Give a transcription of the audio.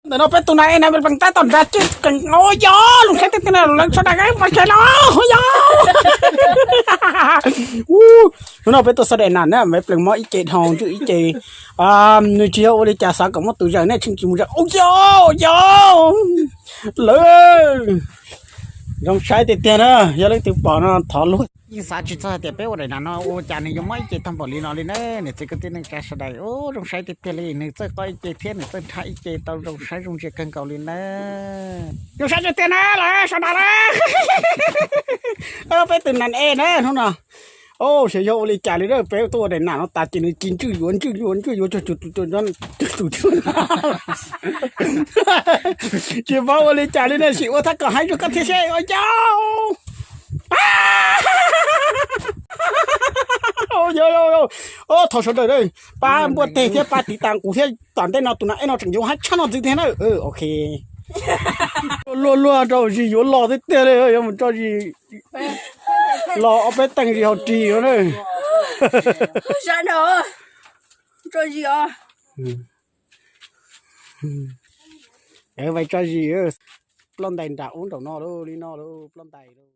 Ntawm no peb tus nas ej na me plees tab tom nrad tseem, ua yog zoo saib tiag tiag na lawv sawv daws pab saib no, ua yog. Hnub no peb tuaj sawv daws nas na me plees mob ib ce dhau ntswj ib ce, nws tsis yog ua li cas xav kom muab tus zaws nej tseem tsis mus zaws, ua yog, ua yog. Lawv zoo saib tiag tiag na, yog leej twg pom no thov luag. Yeej xav tsis txog hais tias peb ua daim nas no ua cas nws yuav mob ib ce tag npaum li no li na. Niam txiv kwv tij neej tsa sawv daws, ua zoo saib tiag tiag li, nws txawj qob ib ce thiab nws txawj nrhab ib ce tau zoo saib zoo ntsia kawg nkaus li na. Zoo saib tiag tiag na lawv sawv daws na. Peb tus nas ej na hnub no. Xyov yog ua li cas li na, peb tuaj ua daim nas no tas ces nws ci ntswj yuav ntswj yuav ntswj yuav cog tus, tsis paub ua li cas li na, sim ua thaj kom heev rau koj thiab seb ua cas. Thov sawv daws pab npuaj teg thiab pab tiv tas kuv thiab, tom ntej no tus nas ej no tseem yuav heev tshaj no ntxiv tiag na. Ok, luag luag rau zis yuav los tiag tiag li, yuav mus tso zis los ob peb teeg zis hauv ris na. Tso zis os. Vais tso zis, ploj ntais nram ub nraum no lauj, li no lauj, ploj ntais lauj.